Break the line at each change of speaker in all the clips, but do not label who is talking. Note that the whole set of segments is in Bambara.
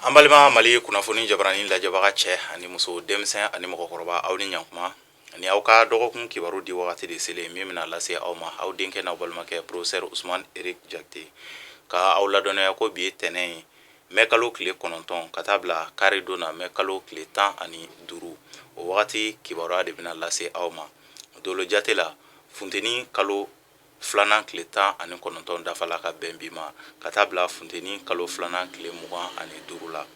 An balima Mali kunnafoni jabaranin lajɛbaga, cɛ ani muso, denmisɛn ani mɔgɔkɔrɔba, aw ni ɲankuma. Ni aw ka dɔgɔkun kibaru di wagati de selen min bɛna lase aw ma, aw denkɛ n'aw balimakɛ, professeur Usman Eric Jakite, ka aw ladɔnniya ko bi ye tɛnɛn ye, mɛ kalo tile 9, ka taa bila kari don na, mɛ kalo tile 15. O wagati kibaruya de bɛna lase aw ma. Dolo jate la, funteni kalo filanan tile 19 dafala ka bɛn bi ma, ka taa bila funteni kalo filanan tile 25 la.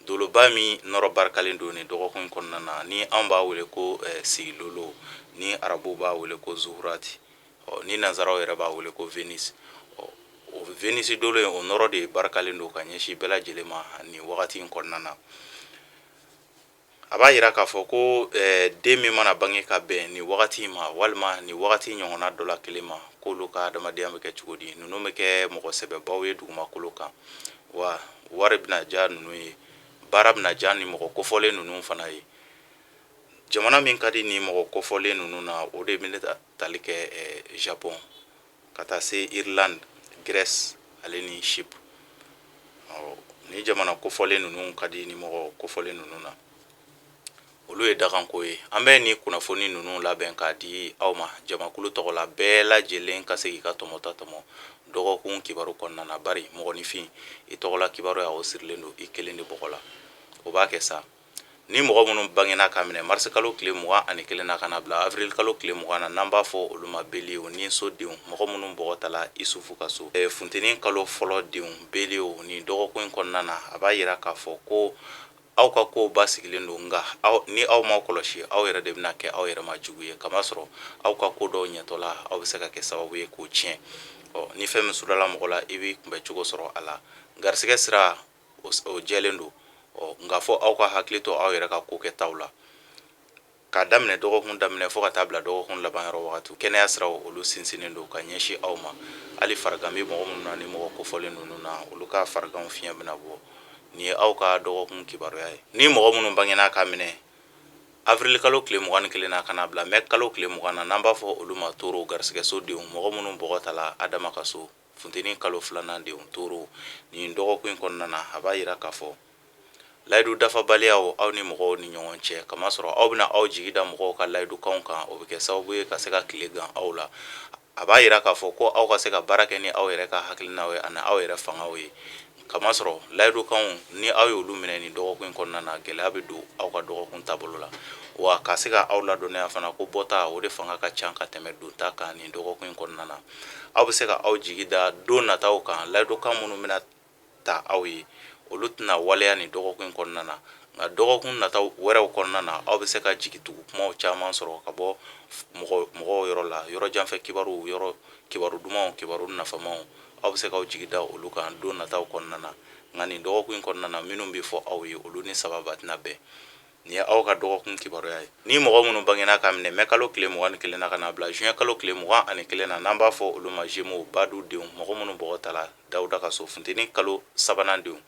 Doloba min nɔrɔ barikalen don nin dɔgɔkun in kɔnɔna na, ni anw b'a wele ko sigilolo, ni arabuw b'a wele ko zuhurati, ɔ ni nanzaraw yɛrɛ b'a wele ko Venus, ɔ o Venus dolo in, o nɔrɔ de barikalen don ka ɲɛsin bɛɛ lajɛlen ma nin wagati in kɔnɔna na. A b'a yira k'a fɔ ko den min mana bange ka bɛn nin wagati in ma, walima nin wagati ɲɔgɔnna dɔ la kelen ma, k'olu ka adamadenya bɛ kɛ cogo di? Ninnu bɛ kɛ mɔgɔ sɛbɛbaw ye dugumakolo kan, wa wari bɛna diya ninnu ye, baara bɛna diya nin mɔgɔ kofɔlen ninnu fana ye. Jamana min ka di nin mɔgɔ kofɔlen ninnu na, o de bɛ tali kɛ Japon, ka taa se Irlande, Grèce ale ni Chypre. Ɔ ni jamana kofɔlen ninnu ka di ni mɔgɔ kofɔlen ninnu na, olu ye dakanko ye. An bɛ nin kunnafoni ninnu labɛn k'a di aw ma jamakulu tɔgɔ la, bɛɛ lajɛlen ka se k'i ka tɔmɔta tɔmɔ dɔgɔkun kibaru kɔnɔna na, bari mɔgɔninfin, i tɔgɔla kibaruya, o sirilen don i kelen de bɔgɔ la. O b'a kɛ sa, ni mɔgɔ minnu bangena ka minɛ marisi kalo tile 21 na ka na bila avril kalo tile 20 na, n'an b'a fɔ olu ma beliyew ni so denw, mɔgɔ minnu bɔgɔ tala Isufu ka so, funteni kalo fɔlɔ denw, beliyew, nin dɔgɔkun in kɔnɔna na, a b'a yira k'a fɔ ko aw ka kow basigilen don, nka ni aw m'aw kɔlɔsi, aw yɛrɛ de bɛna kɛ aw yɛrɛ ma jugu ye, kamasɔrɔ aw ka ko dɔw ɲɛtɔ la, aw bɛ se ka kɛ sababu ye k'o tiɲɛ. Ɔ ni fɛn min sudala mɔgɔ la, i b'i kunbɛ cogo sɔrɔ a la. Garisɛgɛ sira, o jɛlen don. Ɔ nka fɔ aw ka hakili to aw yɛrɛ ka ko kɛtaw la, k'a daminɛ dɔgɔkun daminɛ fo ka taa bila dɔgɔkun laban yɔrɔ wagati. Kɛnɛya siraw, olu sinsinnen don ka ɲɛsin aw ma. Hali farigan bɛ mɔgɔ minnu na, ni mɔgɔ kofɔlen ninnu na, olu ka fariganw fiɲɛ bɛna bɔ. Nin ye aw ka dɔgɔkun kibaruya ye. Ni mɔgɔ minnu bangena ka minɛ avril kalo tile 21 na ka na bila mɛ kalo tile 20 na, n'an b'a fɔ olu ma toro, garisɛgɛso denw, mɔgɔ minnu bɔgɔ tala Adama ka so, funteni kalo filanan denw, toro, nin dɔgɔkun in kɔnɔna na, a b'a yira k'a fɔ layidu dafabaliyaw aw ni mɔgɔw ni ɲɔgɔn cɛ, kamasɔrɔ aw bɛna aw jigi da mɔgɔw ka layidukanw kan, o bɛ kɛ sababu ye ka se ka tile gan aw la. A b'a yira k'a fɔ ko aw ka se ka baara kɛ ni aw yɛrɛ ka hakilinaw ye ani aw yɛrɛ fangaw ye, kamasɔrɔ layidukanw, ni aw y'olu minɛ nin dɔgɔkun in kɔnɔna na, gɛlɛya bɛ don aw ka dɔgɔkun taabolo la. Wa ka se ka aw ladɔnniya fana ko bɔta, o de fanga ka ca ka tɛmɛ donta kan nin dɔgɔkun in kɔnɔna na. Aw bɛ se ka aw jigi da don nataw kan. Layidukan minnu bɛna ta aw ye, olu tɛna waleya nin dɔgɔkun in kɔnɔna na, nka dɔgɔkun nataw wɛrɛw kɔnɔna na, aw bɛ se ka jigitugu kumaw caman sɔrɔ ka bɔ mɔgɔw yɔrɔ la, yɔrɔ janfɛ kibaruw, yɔrɔ kibaru dumanw, kibaru nafamaw. Aw bɛ se k'aw jigi da olu kan don nataw kɔnɔna na, nka nin dɔgɔkun in kɔnɔna na, minnu bɛ fɔ aw ye, olu ni sababa tɛna bɛn. Nin ye aw ka dɔgɔkun kibaruya ye. Ni mɔgɔ minnu bangena ka minɛ mɛ kalo tile 21 na ka na bila juin kalo tile 21 na, n'an b'a fɔ olu ma Gémeaux, badu denw, mɔgɔ minnu bɔgɔ tala Dawuda ka so, funteni kalo sabanan denw,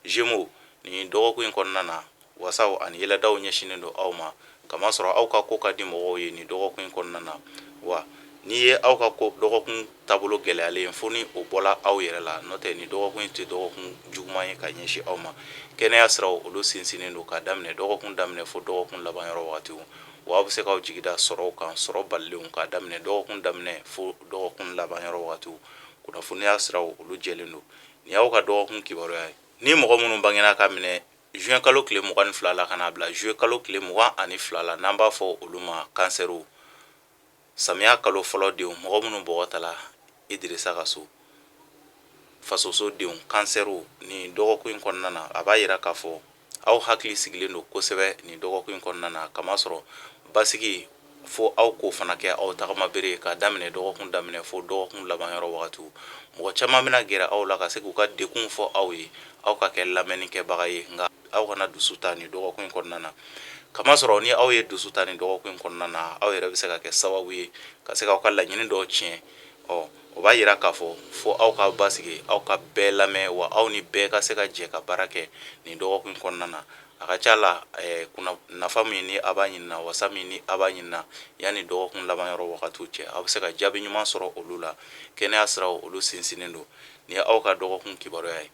Gémeaux, nin dɔgɔkun in kɔnɔna na, wasaw ani yɛlɛdaw ɲɛsinnen don aw ma, kamasɔrɔ aw ka ko ka di mɔgɔw ye nin dɔgɔkun in kɔnɔna na. Wa n'i ye aw ka ko dɔgɔkun taabolo gɛlɛyalen, fo ni o bɔla aw yɛrɛ la, n'o tɛ nin dɔgɔkun in tɛ dɔgɔkun juguman ye ka ɲɛsin aw ma. Kɛnɛya siraw, olu sinsinnen don k'a daminɛ dɔgɔkun daminɛ fo dɔgɔkun laban yɔrɔ wagatiw. Wa aw bɛ se k'aw jigi da sɔrɔw kan, sɔrɔ balilenw, k'a daminɛ dɔgɔkun daminɛ fo dɔgɔkun laban yɔrɔ wagatiw. Kunnafoniya siraw, olu jɛlen don. Nin y'aw ka dɔgɔkun kibaruya ye. Ni mɔgɔ minnu bangena ka minɛ juin kalo tile 22 la ka n'a bila juillet kalo tile 22 la, n'an b'a fɔ olu ma kansɛriw, samiya kalo fɔlɔ denw, mɔgɔ minnu bɔgɔ tala Idirisa ka so, fasoso denw, kansɛriw, nin dɔgɔkun in kɔnɔna na, a b'a yira k'a fɔ aw hakili sigilen don kosɛbɛ nin dɔgɔkun in kɔnɔna na, kamasɔrɔ basigi fo aw k'o fana kɛ aw tagama bere ye, k'a daminɛ dɔgɔkun daminɛ fo dɔgɔkun laban yɔrɔ wagatiw. Mɔgɔ caman bɛna gɛrɛ aw la ka se k'u ka degun fɔ aw ye, aw ka kɛ lamɛnnikɛbaga ye, nka aw kana dusu ta nin dɔgɔkun in kɔnɔna na, kamasɔrɔ ni aw ye dusu ta nin dɔgɔkun in kɔnɔna na, aw yɛrɛ bɛ se ka kɛ sababu ye ka se k'aw ka laɲini dɔw tiɲɛ. Ɔ o b'a yira k'a fɔ fo aw ka basigi, aw ka bɛɛ lamɛn, wa aw ni bɛɛ ka se ka jɛ ka baara kɛ nin dɔgɔkun in kɔnɔna na. A ka ca la, nafa min ni a b'a ɲinina, wasa min ni a b'a ɲinina, yanni dɔgɔkun laban yɔrɔ wagatiw cɛ, aw bɛ se ka jaabi ɲuman sɔrɔ olu la. Kɛnɛya siraw, olu sinsinnen don. Nin ye aw ka dɔgɔkun kibaruya ye.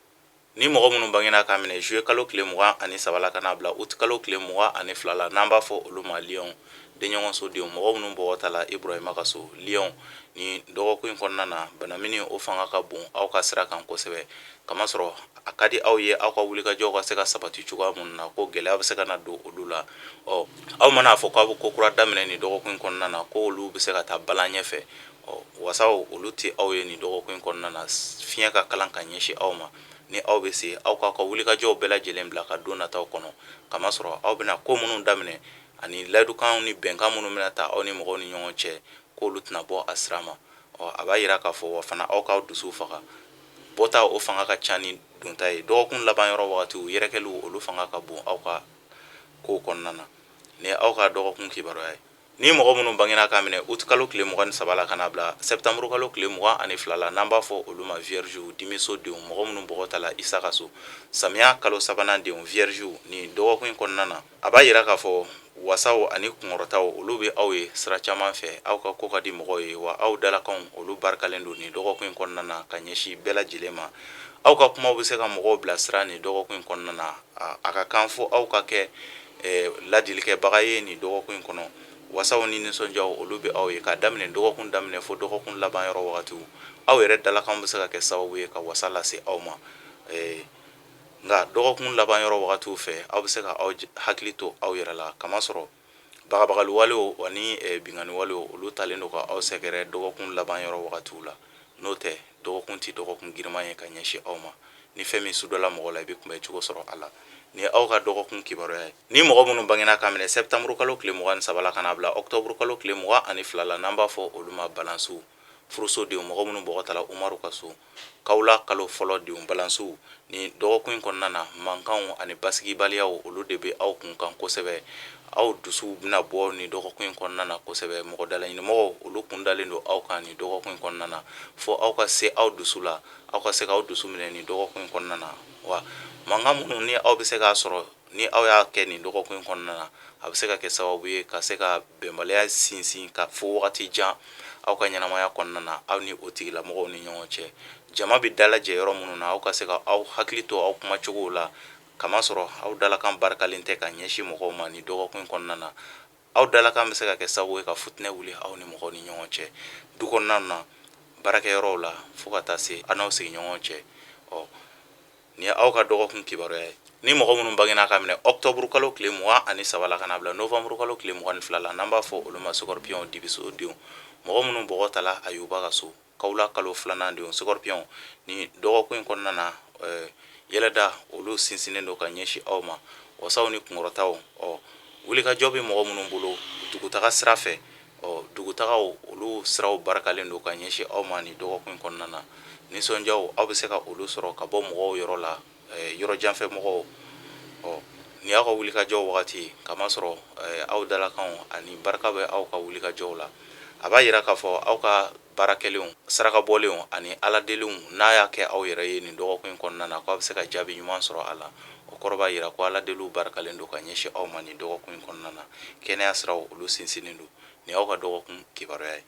Ni mɔgɔ minnu bangena k'a minɛ juillet kalo tile 23 la ka n'a bila août kalo tile 22 la, n'an b'a fɔ olu ma lion, denɲɔgɔnso denw, mɔgɔ minnu bɔgɔ tala Ibrahima ka so, lion, nin dɔgɔkun in kɔnɔna na, banamini o fanga ka bon aw ka sira kan kosɛbɛ, kamasɔrɔ a ka di aw ye aw ka wulikajɔw ka se ka sabati cogoya minnu na, ko gɛlɛya bɛ se ka na don olu la. Ɔ aw mana a fɔ k'aw bɛ ko kura daminɛ nin dɔgɔkun in kɔnɔna na, ko olu bɛ se ka taa balan ɲɛfɛ. Ɔ wasaw olu tɛ aw ye nin dɔgɔkun in kɔnɔna na. Fiɲɛ ka kalan ka ɲɛsin aw ma. Ni aw bɛ se, aw k'aw ka wulikajɔw bɛɛ lajɛlen bila ka don nataw kɔnɔ, kamasɔrɔ aw bɛna ko minnu daminɛ ani layidukanw ni bɛnkan minnu bɛna ta aw ni mɔgɔw ni ɲɔgɔn cɛ, k'olu tɛna bɔ a sira ma. Ɔ a b'a yira k'a fɔ wa fana, aw k'aw dusu faga. Bɔta o fanga ka ca ni donta ye. Dɔgɔkun laban yɔrɔ wagatiw, yɛrɛkɛliw olu fanga ka bon aw ka kow kɔnɔna na. Ni aw ka dɔgɔkun kibaruya ye. Ni mɔgɔ minnu bangena k'a minɛ août kalo tile 23 la ka n'a bila septembre kalo tile 22 la, n'an b'a fɔ olu ma vierge, dimiso denw, mɔgɔ minnu bɔgɔ tala Isa ka so, samiya kalo sabanan denw, vierge, nin dɔgɔkun in kɔnɔna na, a b'a yira k'a fɔ wasaw ani kunkɔrɔtaw olu bɛ aw ye sira caman fɛ. Aw ka ko ka di mɔgɔw ye, wa aw dalakanw olu barikalen don nin dɔgɔkun in kɔnɔna na ka ɲɛsin bɛɛ lajɛlen ma. Aw ka kumaw bɛ se ka mɔgɔw bilasira nin dɔgɔkun in kɔnɔna na. A ka kan fo aw ka kɛ ladilikɛbaga ye nin dɔgɔkun in kɔnɔ. Wasaw ni nisɔndiyaw olu bɛ aw ye k'a daminɛ dɔgɔkun daminɛ fo dɔgɔkun laban yɔrɔ wagatiw. Aw yɛrɛ dalakanw bɛ se ka kɛ sababu ye ka wasa lase aw ma. Nka dɔgɔkun laban yɔrɔ wagatiw fɛ, aw bɛ se ka aw hakili to aw yɛrɛ la, kamasɔrɔ bagabagali walew ani binkanni walew olu talen don ka aw sɛgɛrɛ dɔgɔkun laban yɔrɔ wagatiw la. N'o tɛ, dɔgɔkun tɛ dɔgɔkun giriman ye ka ɲɛsin aw ma. Ni fɛn min sudala mɔgɔ la, i bɛ kunbɛn cogo sɔrɔ a la. Ni aw ka dɔgɔkun kibaruya ye. Ni mɔgɔ minnu bangena k'a minɛ septembre kalo tile 23 la ka n'a bila octobre kalo tile 22 la, n'an b'a fɔ olu ma balansiw, furuso denw, mɔgɔ minnu bɔgɔ tala Umaru ka so, kawula kalo fɔlɔ denw, balansiw, nin dɔgɔkun in kɔnɔna na, mankanw ani basigibaliyaw olu de bɛ aw kun kan kosɛbɛ. Aw dusuw bɛna bɔ nin dɔgɔkun in kɔnɔna na kosɛbɛ. Mɔgɔ dalaɲinimɔgɔw olu kun dalen don aw kan nin dɔgɔkun in kɔnɔna na, fo aw ka se aw dusu la, aw ka se k'aw dusu minɛ nin dɔgɔkun in kɔnɔna na. Wa mankan minnu ni aw bɛ se k'a sɔrɔ ni aw y'a kɛ nin dɔgɔkun in kɔnɔna na, a bɛ se ka kɛ sababu ye ka se ka bɛnbaliya sinsin ka fo wagati jan aw ka ɲɛnamaya kɔnɔna na, aw ni o tigilamɔgɔw ni ɲɔgɔn cɛ. Jama bɛ dalajɛ yɔrɔ minnu na, aw ka se ka aw hakili to aw kumacogow la, kamasɔrɔ aw dalakan barikalen tɛ ka ɲɛsin mɔgɔw ma nin dɔgɔkun in kɔnɔna na. Aw dalakan bɛ se ka kɛ sababu ye ka futinɛ wuli aw ni mɔgɔw ni ɲɔgɔn cɛ, du kɔnɔna na, baarakɛyɔrɔw la, fo ka taa se aw n'aw sigiɲɔgɔnw cɛ. Ɔ nin ye aw ka dɔgɔkun kibaruya ye. Ni mɔgɔ minnu bangena k'a minɛ octobre kalo tile 23 la ka n'a bila novembre kalo tile 22 la, n'an b'a fɔ olu ma scorpion, dibiso denw, mɔgɔ minnu bɔgɔ tala Ayuba ka so, kawula kalo filanan denw, scorpion, nin dɔgɔkun in kɔnɔna na, yɛlɛda olu sinsinnen don ka ɲɛsin aw ma. Wasaw ni kunkɔrɔtaw, ɔ wulikajɔ bɛ mɔgɔ minnu bolo dugutaga sira fɛ, ɔ dugutagaw olu siraw barikalen don ka ɲɛsin aw ma nin dɔgɔkun in kɔnɔna na. Nisɔndiyaw aw bɛ se ka olu sɔrɔ ka bɔ mɔgɔw yɔrɔ la, yɔrɔ janfɛ mɔgɔw. Ɔ nin y'aw ka wulikajɔ wagati, kamasɔrɔ aw dalakanw ani barika bɛ aw ka wulikajɔw la. A b'a yira k'a fɔ aw ka baara kɛlenw, saraka bɔlenw ani ala delenw, n'a y'a kɛ aw yɛrɛ ye nin dɔgɔkun in kɔnɔna na, k'aw bɛ se ka jaabi ɲuman sɔrɔ a la. O kɔrɔ b'a yira ko ala deliw barikalen don ka ɲɛsin aw ma nin dɔgɔkun in kɔnɔna na. Kɛnɛya siraw olu sinsinnen don. Nin y'aw ka dɔgɔkun kibaruya ye.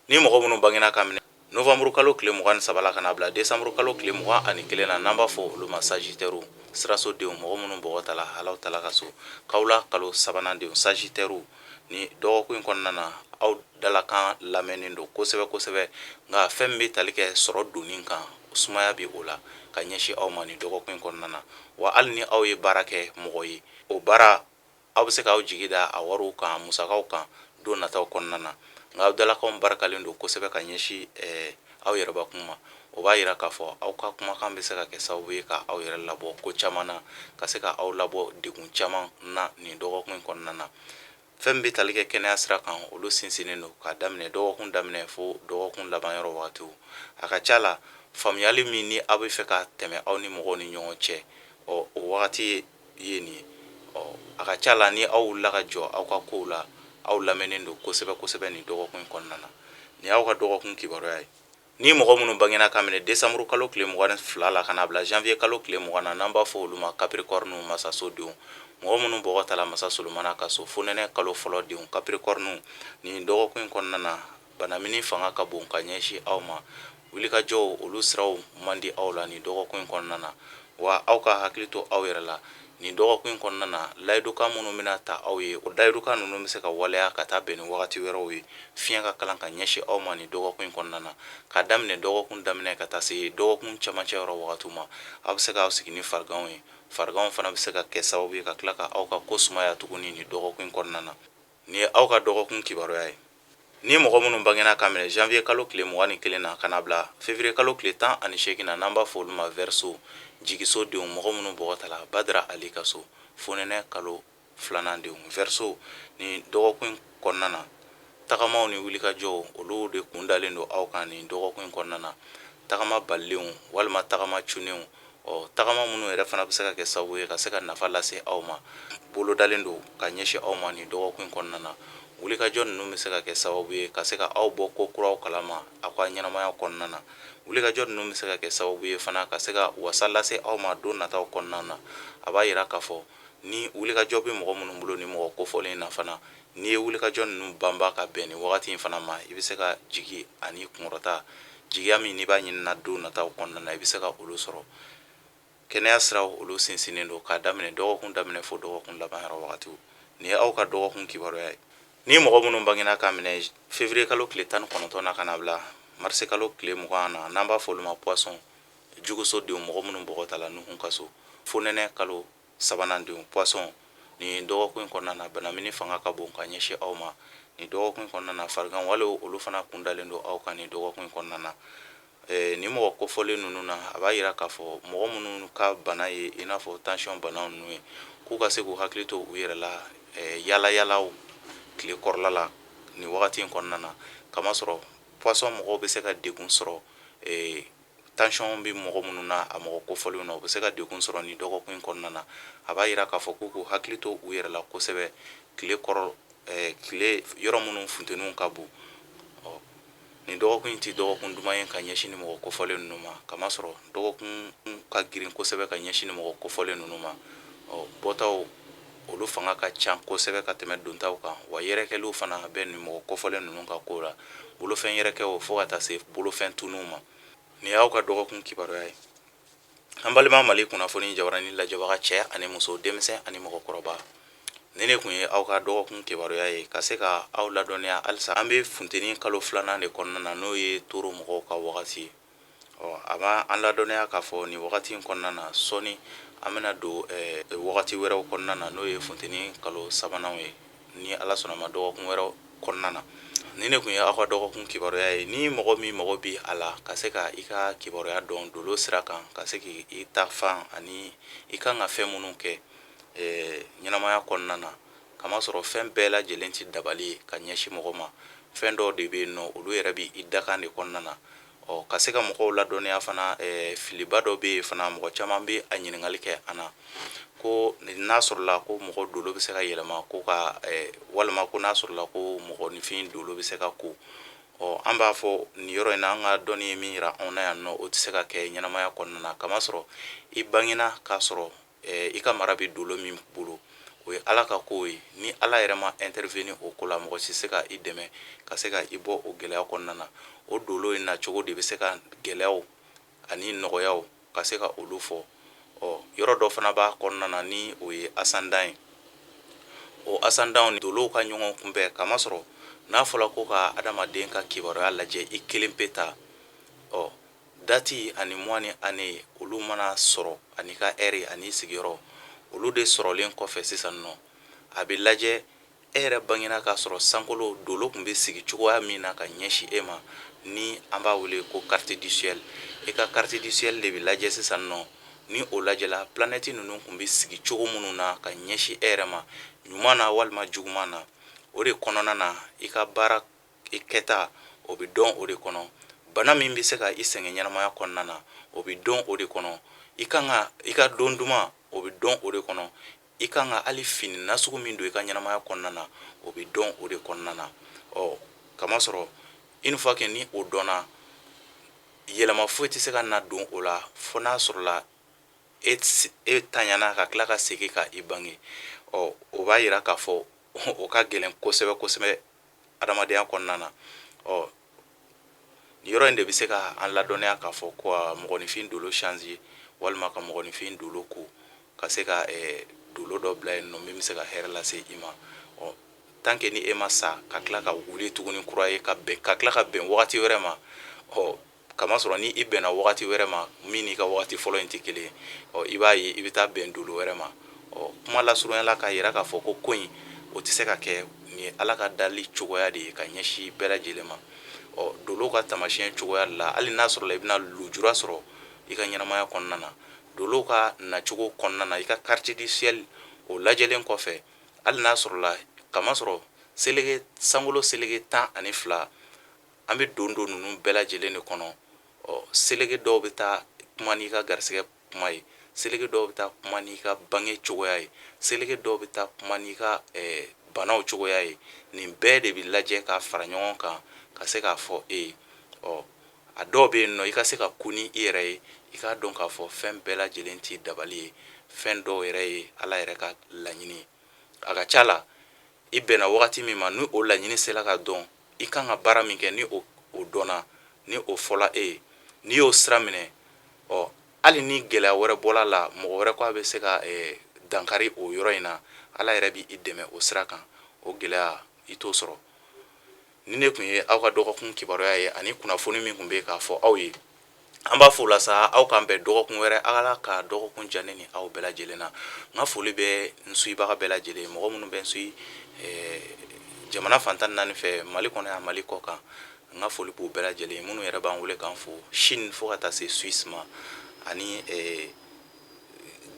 Ni mɔgɔ minnu bangena ka minɛ novembre kalo tile 23 la ka n'a bila décembre kalo tile 21 na, n'an b'a fɔ olu ma sagittaire, siraso denw, mɔgɔ minnu bɔgɔ tala Alahu taala ka so, kawula kalo sabanan denw, sagittaire, nin dɔgɔkun in kɔnɔna na, aw dalakan lamɛnnen don kosɛbɛ kosɛbɛ. Nka fɛn min bɛ tali kɛ sɔrɔ donni kan, sumaya bɛ o la ka ɲɛsin aw ma nin dɔgɔkun in kɔnɔna na. Wa hali ni aw ye baara kɛ mɔgɔ ye, o baara aw bɛ se k'aw jigi da a wariw kan, musakaw kan don nataw kɔnɔna na. Nka aw dalakanw barikalen don kosɛbɛ ka ɲɛsin aw yɛrɛbakun ma. O b'a yira k'a fɔ aw ka kumakan bɛ se ka kɛ sababu ye ka aw yɛrɛ labɔ ko caman na, ka se ka aw labɔ degun caman na nin dɔgɔkun in kɔnɔna na. Fɛn min bɛ tali kɛ kɛnɛya sira kan, olu sinsinnen don k'a daminɛ dɔgɔkun daminɛ fo dɔgɔkun laban yɔrɔ wagatiw. A ka ca la, faamuyali min ni aw bɛ fɛ ka tɛmɛ aw ni mɔgɔw ni ɲɔgɔn cɛ, ɔ o wagati ye nin ye. Ɔ a ka ca la, ni aw wulila ka jɔ aw ka kow la, aw lamɛnnen don kosɛbɛ kosɛbɛ nin dɔgɔkun in kɔnɔna na. Nin y'aw ka dɔgɔkun kibaruya ye. Ni mɔgɔ minnu bangena ka minɛ décembre kalo tile 22 la ka n'a bila janvier kalo tile 20 na, n'an b'a fɔ olu ma capricorne, masaso denw, mɔgɔ minnu bɔgɔ tala masa Solomana ka so, fonɛnɛ kalo fɔlɔ denw, capricorne, nin dɔgɔkun in kɔnɔna na, banamini fanga ka bon ka ɲɛsin aw ma. Wulikajɔw olu siraw man di aw la nin dɔgɔkun in kɔnɔna na, wa aw ka hakili to aw yɛrɛ la nin dɔgɔkun in kɔnɔna na. Layidukan minnu bɛna ta aw ye, o layidukan ninnu bɛ se ka waleya ka taa bɛn ni wagati wɛrɛw ye. Fiɲɛ ka kalan ka ɲɛsin aw ma nin dɔgɔkun in kɔnɔna na, k'a daminɛ dɔgɔkun daminɛ ka taa se dɔgɔkun camancɛ yɔrɔ wagatiw ma. Aw bɛ se k'aw sigi ni fariganw ye. Fariganw fana bɛ se ka kɛ sababu ye ka tila ka aw ka ko sumaya tuguni nin dɔgɔkun in kɔnɔna na. Nin ye aw ka dɔgɔkun kibaruya ye. Ni mɔgɔ minnu bangena ka minɛ janvier kalo tile 21 na ka na bila février kalo tile 18 na, n'an b'a fɔ olu ma Verseau, jigiso denw, mɔgɔ minnu bɔgɔ tala Badara Ali ka so, fonɛnɛ kalo filanan denw, Verseau, nin dɔgɔkun in kɔnɔna na, tagamaw ni wulikajɔw olu de kun dalen don aw kan nin dɔgɔkun in kɔnɔna na. Tagama balilenw walima tagama cunnenw, ɔ tagama minnu yɛrɛ fana bɛ se ka kɛ sababu ye ka se ka nafa lase aw ma, bolodalen don ka ɲɛsin aw ma nin dɔgɔkun in kɔnɔna na. Wulikajɔ ninnu bɛ se ka kɛ sababu ye ka se ka aw bɔ ko kuraw kalama aw ka ɲɛnamaya kɔnɔna na. Wulikajɔ ninnu bɛ se ka kɛ sababu ye fana ka se ka wasa lase aw ma don nataw kɔnɔna na. A b'a yira k'a fɔ ni wulikajɔ bɛ mɔgɔ minnu bolo ni mɔgɔ kofɔlen na fana, n'i ye wulikajɔ ninnu banba ka bɛn nin wagati in fana ma, i bɛ se ka jigi ani kunkɔrɔta, jigiya min n'i b'a ɲinina don nataw kɔnɔna na, i bɛ se ka olu sɔrɔ. Kɛnɛya siraw olu sinsinnen don k'a daminɛ dɔgɔkun daminɛ fo dɔgɔkun laban yɔrɔ wagatiw. Nin ye aw ka dɔgɔkun kibaruya ye. Ni mɔgɔ minnu bangena k'a minɛ février kalo tile 19 na ka na bila mars kalo tile 20 na, n'an b'a fɔ olu ma poisson, juguso denw, mɔgɔ minnu bɔgɔ tala Nuhun ka so, fonɛnɛ kalo sabanan denw, poisson, nin dɔgɔkun in kɔnɔna na, banamini fanga ka bon ka ɲɛsin aw ma nin dɔgɔkun in kɔnɔna na. Farigan walew olu fana kun dalen don aw kan nin dɔgɔkun in kɔnɔna na. Nin mɔgɔ kofɔlen ninnu na, a b'a yira k'a fɔ mɔgɔ minnu ka bana ye i n'a fɔ tension bana ninnu ye, k'u ka se k'u hakili to u yɛrɛ la yaala yaalaw tile kɔrɔla la nin wagati in kɔnɔna na, kamasɔrɔ poisson mɔgɔw bɛ se ka degun sɔrɔ. Tension bɛ mɔgɔ minnu na, a mɔgɔ kofɔlenw na, u bɛ se ka degun sɔrɔ nin dɔgɔkun in kɔnɔna na. A b'a yira k'a fɔ k'u k'u hakili to u yɛrɛ la kosɛbɛ tile kɔrɔ, tile yɔrɔ minnu funteniw ka bon. Ɔ nin dɔgɔkun in tɛ dɔgɔkun duman ye ka ɲɛsin nin mɔgɔ kofɔlen ninnu ma, kamasɔrɔ dɔgɔkun ka girin kosɛbɛ ka ɲɛsin nin mɔgɔ kofɔlen ninnu ma. Ɔ bɔtaw olu fanga ka ca kosɛbɛ ka tɛmɛ dontaw kan, wa yɛrɛkɛliw fana bɛ nin mɔgɔ kofɔlen ninnu ka ko la, bolofɛn yɛrɛkɛw fo ka taa se bolofɛn tununw ma. Nin y'aw ka dɔgɔkun kibaruya ye. An balima Mali kunnafoni jabarani lajɛbaga cɛ ani muso, denmisɛn ani mɔgɔkɔrɔba, nin de tun ye aw ka dɔgɔkun kibaruya ye ka se ka aw ladɔnniya. Halisa an bɛ funteni kalo filanan de kɔnɔna na, n'o ye toro mɔgɔw ka wagati ye. Ɔ a b'an ladɔnniya k'a fɔ nin wagati in kɔnɔna na, sɔɔni an bɛna don wagati wɛrɛw kɔnɔna na, n'o ye funteni kalo sabanan ye, ni Ala sɔnna ma, dɔgɔkun wɛrɛw kɔnɔna na. Nin de tun ye aw ka dɔgɔkun kibaruya ye. Ni mɔgɔ min mago bɛ a la ka se ka i ka kibaruya dɔn dolo sira kan, ka se k'i ta fan ani i kan ka fɛn minnu kɛ ɲɛnamaya kɔnɔna na, kamasɔrɔ fɛn bɛɛ lajɛlen tɛ dabali ye ka ɲɛsin mɔgɔ ma, fɛn dɔw de bɛ yen nɔ, olu yɛrɛ bɛ i dakan de kɔnɔna na. Ɔ ka se ka mɔgɔw ladɔnniya fana, filiba dɔ bɛ yen fana, mɔgɔ caman bɛ a ɲininkali kɛ an na ko n'a sɔrɔla ko mɔgɔ dolo bɛ se ka yɛlɛma, ko ka walima ko n'a sɔrɔla ko mɔgɔninfin dolo bɛ se ka ko. Ɔ an b'a fɔ nin yɔrɔ in na, an ka dɔnni ye min yira anw na yan nɔ, o tɛ se ka kɛ ɲɛnamaya kɔnɔna na, kamasɔrɔ i bangena k'a sɔrɔ i ka mara bɛ dolo min bolo, o ye Ala ka ko ye. Ni Ala yɛrɛ ma intervenir o ko la, mɔgɔ si se ka i dɛmɛ ka se ka i bɔ o gɛlɛya kɔnɔna na. O dolo in nacogo de bɛ se ka gɛlɛyaw ani nɔgɔyaw ka se ka olu fɔ. Ɔ yɔrɔ dɔ fana b'a kɔnɔna na, ni o ye ascendant ye. O ascendant ni dolow ka ɲɔgɔn kunbɛn, kamasɔrɔ n'a fɔra ko ka adamaden ka kibaruya lajɛ i kelen pe ta, ɔ date ani mois ni année olu mana sɔrɔ, ani ka heure ani sigiyɔrɔ, olu de sɔrɔlen kɔfɛ sisan nɔ, a bɛ lajɛ e yɛrɛ bangena k'a sɔrɔ sankolo dolo tun bɛ sigi cogoya min na ka ɲɛsin e ma, ni an b'a wele ko carte du ciel. E ka carte du ciel de bɛ lajɛ sisan nɔ. Ni o lajɛla, planète ninnu tun bɛ sigi cogo minnu na ka ɲɛsin e yɛrɛ ma, ɲuman na walima juguman na, o de kɔnɔna na i ka baara i kɛta o bɛ dɔn o de kɔnɔ. Bana min bɛ se ka i sɛgɛn ɲɛnamaya kɔnɔna na, o bɛ dɔn o de kɔnɔ. I kan ka i ka don duman, o bɛ dɔn o de kɔnɔ. I kan ka hali fini nasugu min don i ka ɲɛnamaya kɔnɔna na, o bɛ dɔn o de kɔnɔna na. Ɔ kamasɔrɔ une fois que ni o dɔnna, yɛlɛma foyi tɛ se ka na don o la fo n'a sɔrɔla e e tanyana ka tila ka segin ka i bange. Ɔ o b'a yira k'a fɔ o ka gɛlɛn kosɛbɛ kosɛbɛ adamadenya kɔnɔna na. Ɔ Nin yɔrɔ in de bɛ se ka an ladɔnniya k'a fɔ ko mɔgɔninfin dolo changer walima ka mɔgɔninfin dolo ko ka se ka dolo dɔ bila yen nɔ min bɛ se ka hɛrɛ lase i ma. Ɔ tant que ni e ma sa ka tila ka wuli tuguni kura ye, ka bɛn, ka tila ka bɛn wagati wɛrɛ ma, ɔ kamasɔrɔ ni i bɛnna wagati wɛrɛ ma min n'i ka wagati fɔlɔ in tɛ kelen ye, ɔ i b'a ye i bɛ taa bɛn dolo wɛrɛ ma. Ɔ kuma lasurunya la, k'a yira k'a fɔ ko in o tɛ se ka kɛ. Nin ye Ala ka dali cogoya de ye ka ɲɛsin bɛɛ lajɛlen ma. Ɔ dolo ka taamasiyɛn cogoya la, hali n'a sɔrɔla i bɛna lujura sɔrɔ i ka ɲɛnamaya kɔnɔna na, dolo ka nacogo kɔnɔna na, i ka carte du ciel o lajɛlen kɔfɛ, hali n'a sɔrɔla kamasɔrɔ seleke sankolo seleke 12, an bɛ don don ninnu bɛɛ lajɛlen de kɔnɔ. Ɔ seleke dɔw bɛ taa kuma n'i ka garisɛgɛ kuma ye, seleke dɔw bɛ taa kuma n'i ka bange cogoya ye, seleke dɔw bɛ taa kuma n'i ka banaw cogoya ye. Nin bɛɛ de bɛ lajɛ ka fara ɲɔgɔn kan ka se k'a fɔ e ye. Ɔ a dɔw bɛ yen nɔ, i ka se ka kun ni i yɛrɛ ye, i k'a dɔn k'a fɔ fɛn bɛɛ lajɛlen t'i dabali ye, fɛn dɔw yɛrɛ ye Ala yɛrɛ ka laɲini ye. A ka ca la, i bɛnna wagati min ma, ni o laɲini sera ka dɔn, i kan ka baara min kɛ, ni o dɔnna, ni o fɔla e ye, n'i y'o sira minɛ, ɔ hali ni gɛlɛya wɛrɛ bɔla la, mɔgɔ wɛrɛ ko a bɛ se ka dankari o yɔrɔ in na, Ala yɛrɛ b'i dɛmɛ o sira kan, o gɛlɛya i t'o sɔrɔ. Ni ne tun ye aw ka dɔgɔkun kibaruya ye ani kunnafoni min tun bɛ k'a fɔ aw ye, an b'a fɔ o la sa, aw k'an bɛn dɔgɔkun wɛrɛ. Ala ka dɔgɔkun diya ne ni aw bɛɛ lajɛlen na. N ka foli bɛ n suibaga bɛɛ lajɛlen, mɔgɔ minnu bɛ n sui jamana fan 14 fɛ, Mali kɔnɔ yan, Mali kɔ kan. N ka foli b'u bɛɛ lajɛlen, minnu yɛrɛ b'an wele k'an fo Chine fo ka taa se Suisse ma ani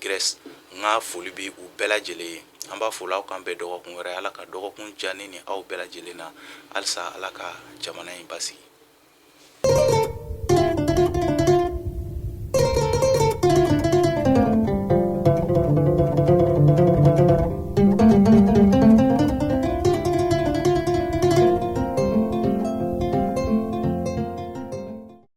Grèce. N ka foli bɛ u bɛɛ lajɛlen ye. An b'a fɔ aw k'an bɛn dɔgɔkun wɛrɛ. Ala ka dɔgɔkun diya ne ni aw bɛɛ lajɛlen na. Halisa Ala ka jamana in basigi.